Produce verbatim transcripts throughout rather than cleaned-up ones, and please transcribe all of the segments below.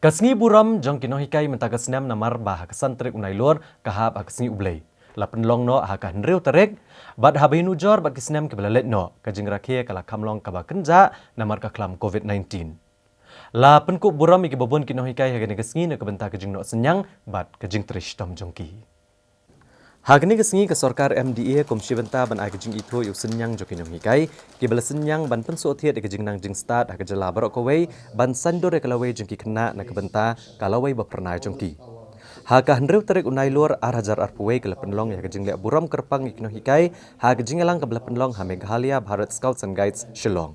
Ka sngi burom jong ki nonghikai mynta ka snem namar ba ha ka san tarik u Nailur ka hap ha ka sngi U Blei. La pynlong noh ha ka hynriew tarik, bad haba ïanujor bad ki snem kiba la leit noh, ka jingrakhe ka la kham long kaba kynjah namar ka khlam covid nineteen. La pynkup burom ïa kiba bun ki nonghikai ha kane ka sngi na ka bynta ka jingnoh synñiang bad ka jingtrei shitom jong ki. Ha kane ka sngi ka sorkar M D A kum shi bynta ban ai ka jingithuh ïa u synñiang jong ki nonghikai, kiba la synñiang ban pynsuhthied ïa ka jingnang jingstad ha ka jylla baroh kawei, ban saiñdur ïa ka lawei jong ki khynnah na ka bynta ka lawei ba phyrnai jong ki. Ha ka hynriew tarik u Nailur ar hajar arphew wei ka la pynlong ïa ka jingleh burom kyrpang ïa ki nonghikai ha ka jingïalang kaba la pynlong ha Meghalaya Bharat Scouts and Guides, Shillong.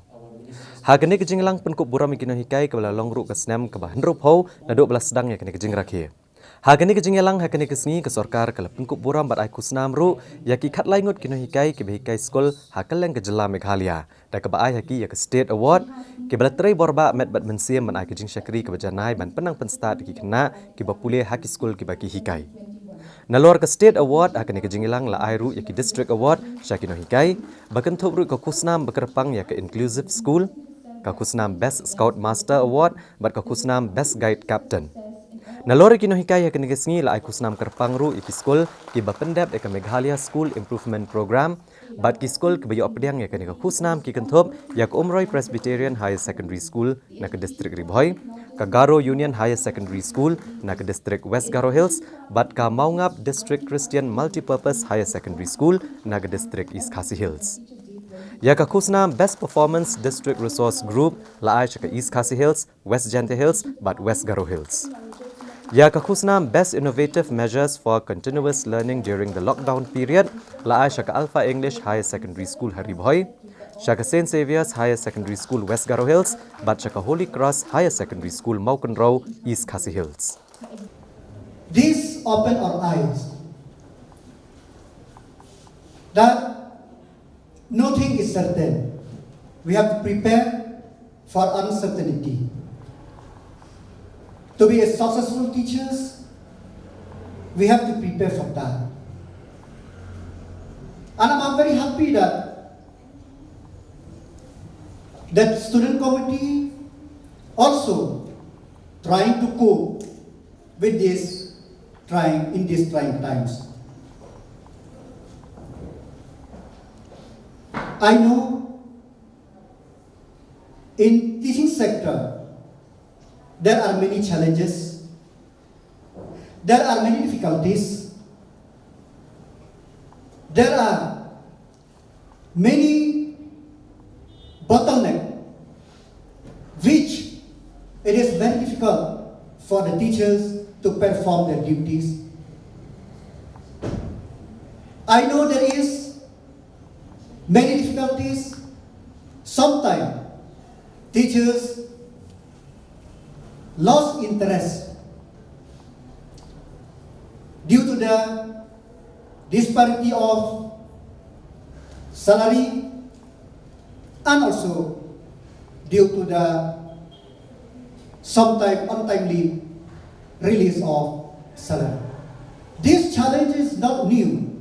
Ha kane ka jingïalang pynkup burom ïa ki nonghikai kaba la long ruh ka snem kaba hynriewphew naduh ba la sdang ïa kane ka jingrakhe. Ha kane ka jingïalang ha kane ka sngi ka sorkar ka la pynkup burom bad ai khusnam ruh ïa ki khatlai ngut ki nonghikai kiba hikai skul ha kylleng ka jylla Meghalaya, da kaba ai ha ki ïa ka State Award, kiba la trei borbah met bad mynsiem ban ai ka jingshakri kaba janai ban pynnang pynstad ïa ki khynnah kiba pule ha ki skul kiba ki hikai. Nalor ka State Award ha kane ka jingïalang la ai ruh ïa ki District Award sha ki nonghikai, ba kynthup ruh ka khusnam ba kyrpang ïa ka Inclusive School, ka khusnam Best Scout Master Award bad ka khusnam Best Guide Captain. Nalor ïa ki nonghikai ha kane ka sngi la ai khusnam kyrpang ruh ïa ki skul kiba pyndep ïa ka Meghalaya School Improvement Programme, bad ki skul kiba ïoh pdiang ïa kane ka khusnam ki kynthup ïa ka Umroi Presbyterian Higher Secondary School na ka District Ri Bhoi, ka Garo Union Higher Secondary School na ka District West Garo Hills, bad ka Maungap District Christian Multipurpose Higher Secondary School na ka District East Khasi Hills. Ïa ka khusnam Best Performance District Resource Group la ai sha ka East Khasi Hills, West Jaintia Hills bad West Garo Hills. Ïa ka khusnam Best Innovative Measures for Continuous Learning During the Lockdown Period la ai sha ka Alpha English Higher Secondary School ha Ri Bhoi, sha ka Saint Xavier's Higher Secondary School West Garo Hills, bad sha ka Holy Cross Higher Secondary School Mawkynrew, East Khasi Hills. This opened our eyes that nothing is certain. We have to prepare for uncertainty. To be a successful teachers, we have to prepare for that. And I'm very happy that that student committee also trying to cope with this trying in these trying times. I know in teaching sector there are many challenges, there are many difficulties, there are many bottleneck which it is very difficult for the teachers to perform their duties. I know there is many difficulties. Sometimes teachers lost interest due to the disparity of salary and also due to the sometimes untimely release of salary. This challenge is not new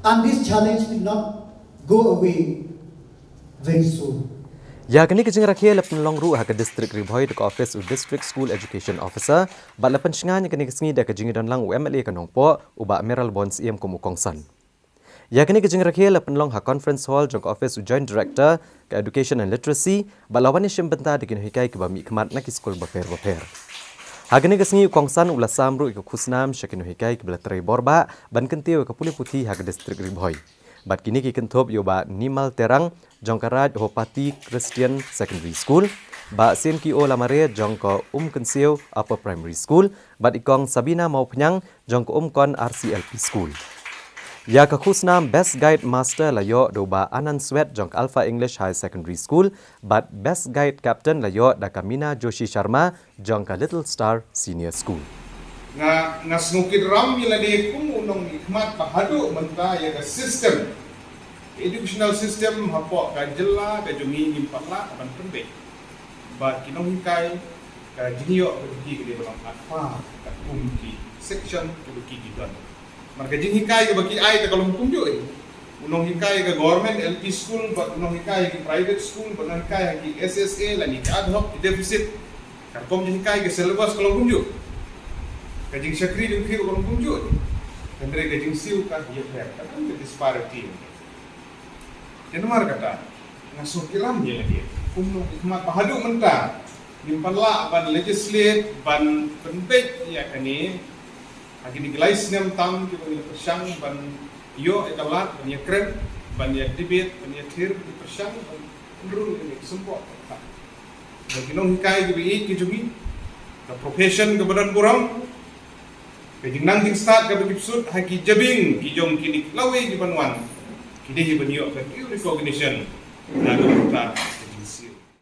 and this challenge will not go away very soon. Ïa kane ka jingrakhe la pynlong ruh ha ka District Ri Bhoi da ka office u District School Education Officer, bad la pynshngaiñ ïa kane ka sngi da ka jingdon lang u M L A ka Nongpoh, u Bah Mayralborn Syiem kum u kongsan. Ïa kane ka jingrakhe la pynlong ha Conference Hall jong ka office u Joint Director ka Education and Literacy, bad la wan ïashim bynta da ki nonghikai kiba mihkhmat na ki skul bapher bapher. Ha kane ka sngi u kongsan u la sam ruh ïa ka khusnam sha ki nonghikai kiba la trei borbah ban kyntiew ïa ka pule puthi ha ka District Ri Bhoi. Bad kine ki kynthup ïa u Bah Nimal Terang jong ka Raid Hopati Christian Secondary School, Bah Sienki O Lamare jong ka Umkynsiew Upper Primary School, bad i Kong Sabina Mawphniang jong ka Umkon R C L P School. Ïa ka khusnam Best Guide Master la ïoh da u Bah Anand Swet jong ka Alpha English Higher Secondary School, bad Best Guide Captain la ïoh da ka Mina Joshi Sharma jong ka Little Star Senior School. Nga, nga sngewkit ram ïa lade kum u nongmihkhmat ba haduh mynta ïa ka system, educational system hapoh ka jylla ka jong ngi ngim pat lah ban pynbeit. Bad ki nonghikai ka jingïoh ka jong ki ka dei ban long at par katkum ki section kiba ki ki don. Namar ka jinghikai kaba ki ai te ka long kumjuh eh. U nonghikai ka government L P school bad u nonghikai ki private school bad u nonghikai ki S S A lane ki ad hoc ki deficit. Ka rukom jinghikai, ka syllabus ka long kumjuh. Ka jingshakri jingkhih ka long kumjuh. Hynrei ka jingsiew ka ïapher. Ka don ka disparity. Te namar kata, nga sngewkyrpad ïa lade, kumno ki khmat ba haduh mynta ngim pat lah ban legislate, ban pynbeit ïa kane. Ha kine ki lai snem tam kiba ngi la pyrshang ban ïoh ïa ka lad ban ïakren, ban ïa debate, ban ïathir, ban pyrshang ban pynrung ïa kine ki symboh. Ba ki nonghikai kiba ïeit ki jong ngi, ka profession kaba don burom, ka jingnang jingstad kaba ki pynsuh ha ki jabieng ki jong kine ki lawei kiban wan, ki dei ban ïoh ka due recognition na ka bynta